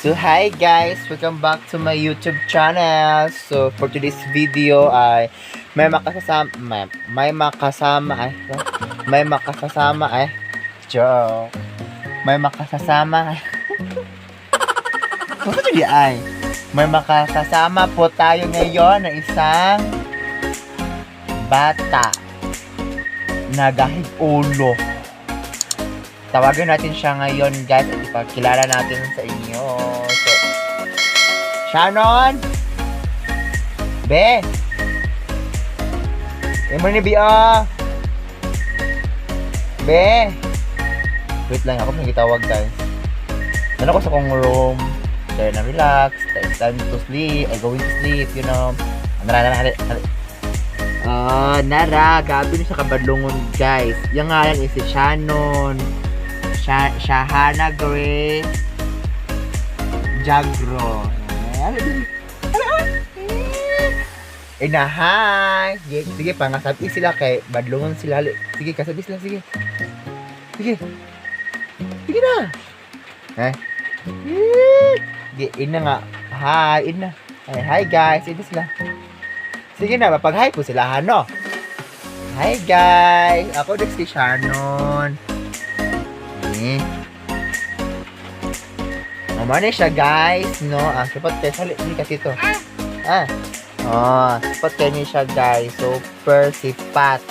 So hi guys, welcome back to my YouTube channel. So for today's video ay may makasama ay may makasama ay joke. May makasama. Ano di ay? May makakasama po tayo ngayon na isang bata na gahig ulo. Tawagan natin siya ngayon, guys, at ipakilala natin sa inyo. So, Shannon! Be! Imo ni Bia! Be! Wait lang, ako may gitawag, guys. Nana ko sa kong room. Kaya na relax. It's time to sleep. I going to sleep. Nara, nara, nara, nara. Ah, nara, gabi na siya kabadlungon, guys. Yung ngalan is si Shannon. Shahana Grace Jagro. Eh, na, hi! Sige, sige pangasabi sila kay badlungon sila. Sige, kasabi sila, sige. Sige. Sige na. Eh. Sige, ina nga. Hi, ina. Ay, hi guys, ina sila. Sige na, mapag-hi po sila, ano? Hi guys! Ako din si Shannon. Eh. Mama na siya, guys, no? Ah, sapat kayo. Sali, hindi kasi ito. Ah. Oh, sapat kayo niya siya, guys. Super sipat.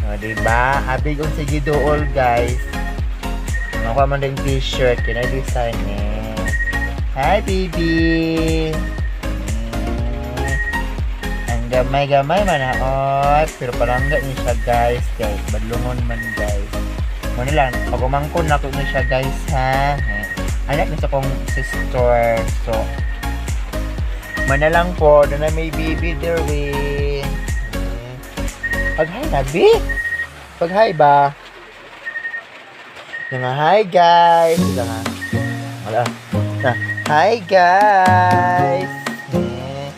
Oh, diba? Abig on sige dool, guys. Nakuha man din t-shirt. Kina design eh. Hi, baby! Ang gamay-gamay man ha, oy. Pero palangga ni siya, guys. Guys, badlungon man, guys. Muna lang, pag umangkon na ko ni siya, guys, ha. Eh, anak ni sa kong sister. So, mana lang po, doon na may baby there, we. Eh, pag-hi na, bi. Pag-hi ba? Yung nga, hi guys. Ito nga. Wala. Ah, hi guys. Eh,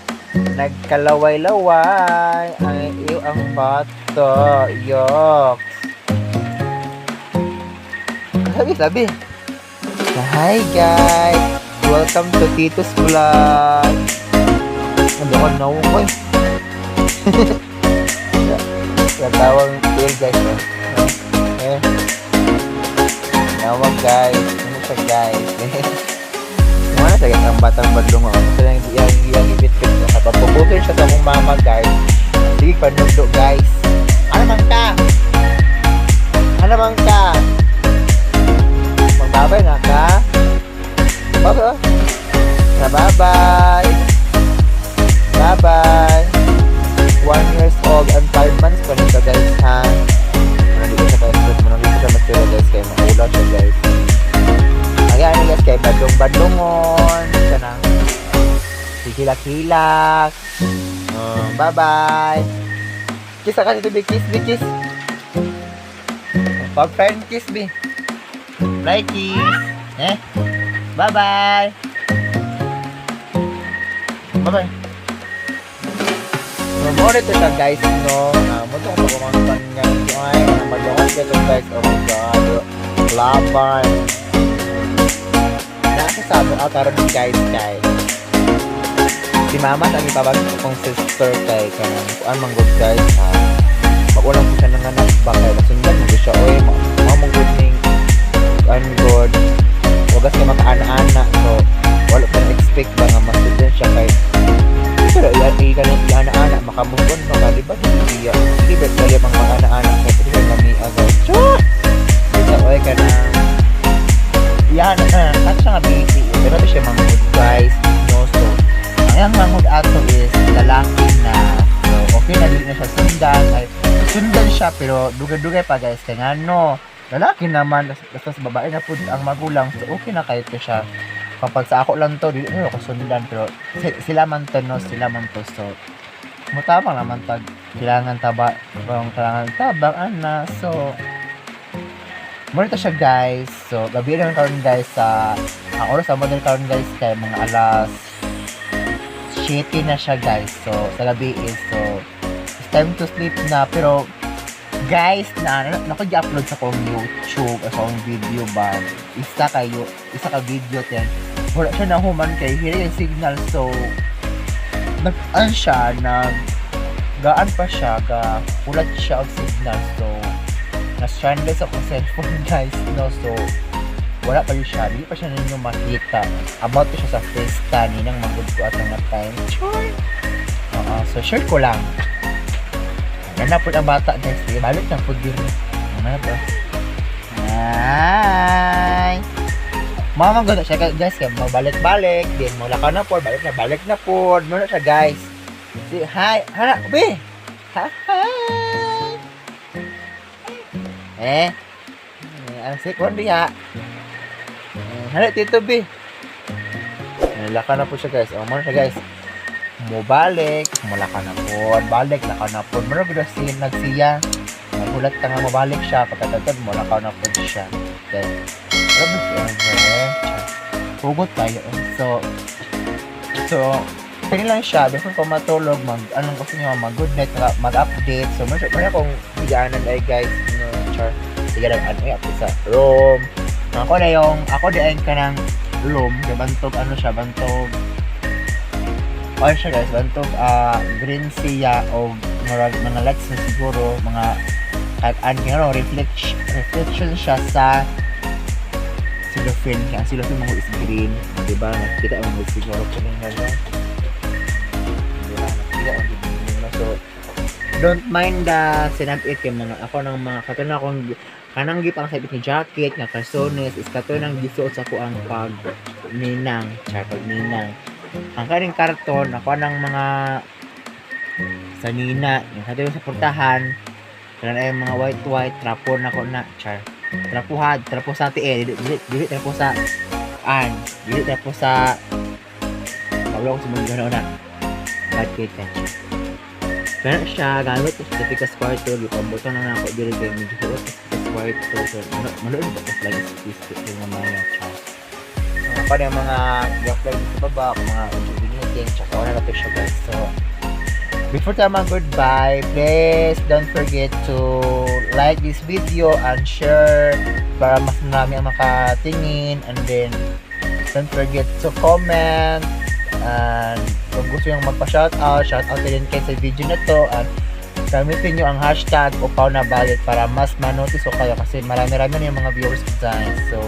nagkalaway-laway ang iyo ang bata. Yoks. Sabi, sabi. Hi guys. Welcome to Tito's Vlog. Ano ko na ko eh. Tawag feel, guys. Oh. Eh. Nawag, guys. Ano siya, guys? Wala sa ang batang badlong ako. Kasi lang iyang iyang ibit-bit ko. Kapag puputol siya sa akong mama, guys. Sige, panugdo, guys. Ano man ka? Ano man ka? Magbabay na ka? Bye-bye. Na bye-bye. Bye-bye. 1 years old and 5 months pa nito, guys, ha? Muna dito siya kay muna dito siya matira, guys, kay maulaw siya, guys. Ayan guys, kay badlong-badlungon. Siya nang hihilak-hilak. Bye-bye. Kiss ka dito, be. Kiss, be, kiss. Pag friend kiss, be. Fly kiss. Eh? Bye-bye. Bye-bye. So, more ito siya, guys, no? Mo ito kung pagkumangkan nga. Ay, madungan ito, guys. Oh my God. Laban. Nasa sa mo, ah, karon, guys, kay si mama sa ipabag ko kong sister kay kanang kuan man good, guys, ha. Magulang ko siya nanganak ba kay masundan mo siya oy, mao man good ning kuan good. Wagas kay makaana-ana, so wala pa na expect ba nga masundan siya kay pero iyan i kanang iana-ana makamove on pa ka, di ba? Di iya di ba kaya pang maana-ana kay pwede ka lamia, guys. Chua! Di sa oy kanang iyan na kat siya nga busy pero di siya manghud, guys, no? So ang iyang manghud ato is lalaki na, so okay na, dili na siya sundan. Ay, sundan siya pero dugay-dugay pa, guys, kay ngano lalaki naman, basta sa babae na pud ang magulang, so okay na kahit to siya. Kapag sa ako lang to, dili na ako sundan, pero sila man to, no? Sila man to, so mutabang naman tag kailangan taba kung kailangan tabang ana. So muna to siya, guys. So gabi na karon, guys, sa ang oras sa model karon, guys, kay mga alas 7 na siya, guys, so sa gabi is, so it's time to sleep na, pero Guys, na na upload sa akong YouTube, sa akong video ba. Isa kayo, isa ka video then wala siya nahuman kay hiri yung signal, so nag ano siya, nag gaan pa siya, ga hulat siya og signal, so na stranded sa akong cellphone, guys, no? So wala pa yun siya, di pa siya ninyo makita. About to siya sa festa ni nang magud ko atong na time. Sure. Oo, so share ko lang. Yan na po ang bata, guys. Di, balik na po din. Ano ba? Hi! Mama ganda siya, guys, kaya mabalik-balik din mula ka na po, balik na, balik na po. Muna siya, guys. Si hi, hana, be. Hi. Eh. Eh, ang si kon diha. Eh, hala tito be. Laka na po siya, guys. Oh, muna siya, guys. Mobalik, mula ka na po. Balik na ka na po. Mura gud si nagsiya. Nagulat ka nga mabalik siya pagkatagad mula ka na po siya. Okay. Pero forever. Hugot tayo. So, pwede lang siya before ko matulog, mag anong gusto niyo, mag good night, mag-update. So meron meron akong higanan ay, guys, no, char, sige lang, ano, update sa room ako na yung ako di ka ng room kay bantog ano siya, bantog ano siya, guys, bantog green siya o murag mga lights na siguro mga kahit ano, reflection siya sa cellophane. Kaya ang cellophane mo is green, di ba? Nakita mo siguro ko ninyo, no? Di ba? Nakita mo ninyo. So don't mind the sinabit kay mga ako ng mga kato na akong kanang gipang sabit ni jacket nga kalsones is kato nang gisuot sa ko ang pag ninang, char, pag ninang. Ang kaning karton ako ng mga sa nina yung kato yung sa portahan kanang ay mga white white trapo na ko na, char, trapuhad, trapo sa tiil, dili dili dili trapo sa an, dili trapo sa kabalo ko sa mga na bad kay ka. Pero siya, gamit ko sa pikas kwarto, gipambutan na ako diri kay medyo huot sa pikas kwarto. So, manood ba ka lagi sa pikas nga maya, char. Mga pa yung mga ga-fly sa baba, mga rejuvenating, tsaka wala na to siya, guys. So, before tayo mag goodbye, please don't forget to like this video and share para mas marami ang makatingin, and then don't forget to comment, and kung gusto yung magpa-shoutout, shoutout din kayo sa video na to, at gamitin nyo ang #UpawNaBayot para mas manotice ko kayo kasi marami-rami na yung mga viewers ko, guys. So,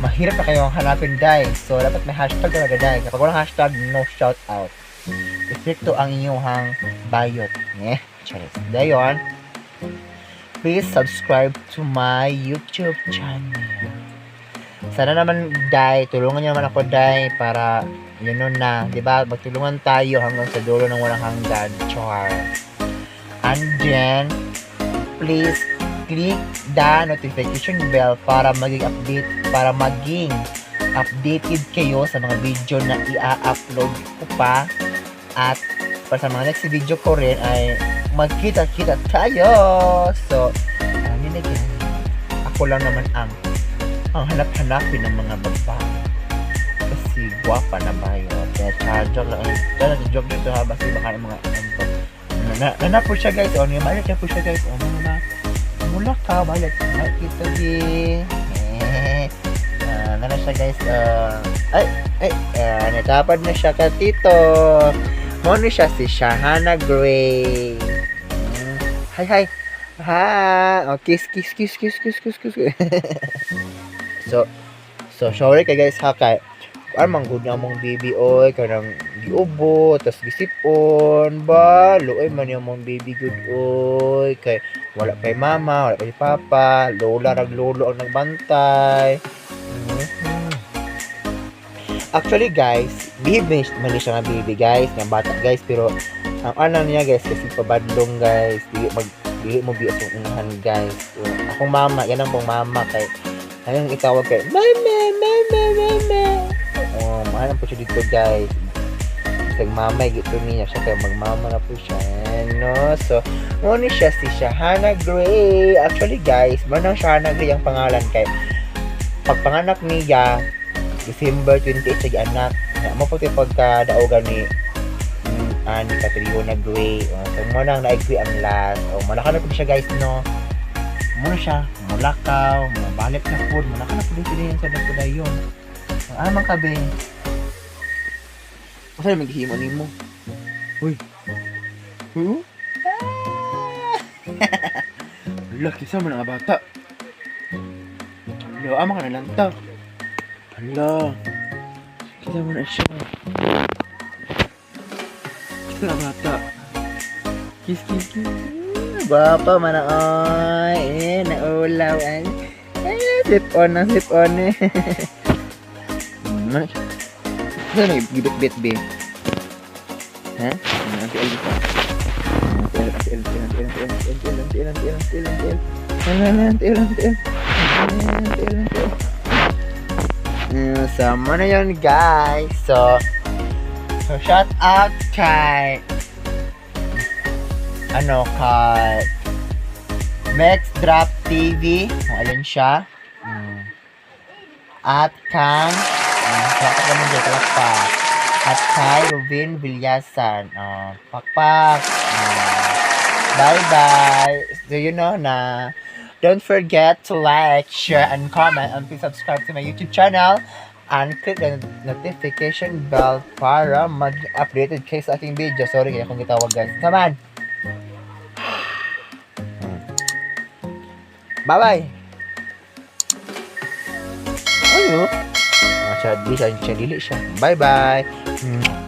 mahirap na kayong hanapin, guys. So, dapat may hashtag talaga, guys. Kapag walang hashtag, no shoutout. Strikto ang inyong bayot. Eh, charis. Dayon, please subscribe to my YouTube channel. Sana naman, Day, tulungan niyo naman ako, Day, para yun nun na, di ba? Magtulungan tayo hanggang sa dulo ng walang hanggan. Char. And then, please click the notification bell para maging updated kayo sa mga video na i-upload ko pa at para sa mga next video ko rin ay magkita-kita tayo. So, alam niyo na, guys, ako lang naman ang hanap-hanapin ng mga babae. Kasi gwapa na ba yun? Kaya char, joke lang. Ay, joke lang, joke dito ha. Basta baka ng mga ano to. Na, na, na, po siya, guys. O, niya, balik na po siya, guys. O, ano na. Mula ka, balik. Balik ito, di. Eh, na na siya, guys. Ay, ay, natapad na siya ka tito. Mo ni siya si Shahana Gray. Hi, hi. Hi. Oh, kiss, kiss, kiss, kiss, kiss, kiss, kiss. So, sorry kay guys ha, kay man good na mong baby oy, kanang giubo tas gisipon ba, luoy man yung mong baby good oy, kay wala pa'y mama, wala pa'y papa, lola rag lolo ang nagbantay. Actually, guys, behave man siya nga baby, guys, nga bata, guys, pero ang ano niya, guys, kasi pabadlong, guys, dili mo biya sa unahan, guys. So, akong mama, yan ang pong mama kay ayong itawag kay mama, mama, mama. Oh, mahal po siya dito, guys. Bisag mama gito niya siya kay magmama na po siya. No? So, mo ni siya si Shahana Gray. Actually, guys, manang Shahana Gray ang pangalan kay pagpanganak niya December 28 siya anak. Ya, mo po pagkadaogan ni ani Catriona Gray. Oh, so mo nang na-agree ang last. Oh, malaka na po siya, guys, no. Muna siya, mulakaw, mubalik na food, mulakaw na food dito sa dayon. Ang amang kabe. Unsa may gihimo nimo? Uy. Huh? Ah! Hala, kinsa man nga bata. Hala, ama ka na lang ta. Hala. Kinsa man na siya. Kinsa nga bata. Kiss, kiss, kiss. Gwapa man na, oy. Eh, naulaw. Ay, ay, sip on na, sip on eh. Ano na gibit-bit, be? Ha? Ano, Auntie L pa? Auntie L, Auntie L, Auntie L, Auntie L, Auntie L, Auntie L, Auntie L, Auntie L, Auntie L, Auntie L, Auntie L, Auntie L, Auntie L. So, mao na yun, guys. So, shout out kay ano, kay Mex Drop TV. Kung alin siya. At kang, palakpak naman dyan, palakpak. At kay Rubin Villasan. Oh, pakpak. Bye-bye. So you know na, don't forget to like, share, and comment, and please subscribe to my YouTube channel and click the notification bell para mag-updated kayo sa aking video. Sorry kaya akong gitawag, guys. Saman! Bye-bye! Ano? Ah, siya, di siya, siya, dili siya. Bye-bye!